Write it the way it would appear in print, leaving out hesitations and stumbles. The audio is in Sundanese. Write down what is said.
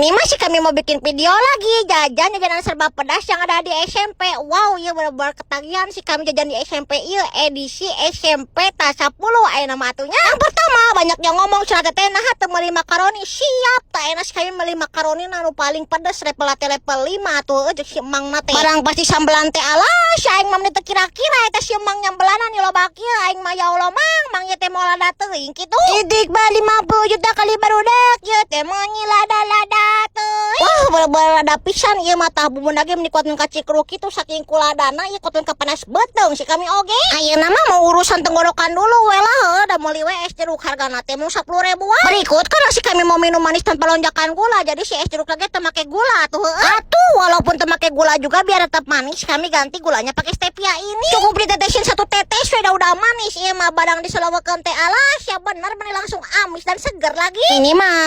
Ini mah si kami mau bikin video lagi jajan jajanan serba pedas yang ada di SMP. Wow, iya bener-bener ketagihan si kami jajan di SMP. Iya, edisi SMP tas 10 aya nama atunya. Yang pertama, banyak yang ngomong cenah, "Teteh, nah teu meuli makaroni?" Siap, tah enak si kami meuli makaroni anu paling pedes level level 5 tuh jeung si emang teh. Barang pasti sambelan teh, alah, si aing mah teu kira-kira eta si emang nyambelanan ni loba kieu. Aing mah ya Allah, Mang, Mang, ieu teh moal lada teuing kitu. Idik ba 50 juta kali barudak ieu teh meuni lada-lada teuing. Wah, bener-bener lada pisan ieu mah. Tah, bumbuna ge meni kuatkeun ka cikruk kitu, saking kuladana ieu kuatkeun ka panas beuteung si kami oge. Ayeuna mah mau urusan tenggorokan dulu we lah, heuh, da meuli we es jeruk, hargana teh mung 10 ribuan. Berikut karena si kami mau minum manis tanpa lonjakan gula, jadi si es jeruk lagi teu make gula tuh, heuh. Atuh walaupun teu make gula juga, biar tetap manis kami ganti gulanya pakai stevia ini. Cukup ditetesin satu tetes sudah manis ieu mah. Barang diselawakeun teh, alah, siap bener meni langsung amis dan seger lagi. Ini mah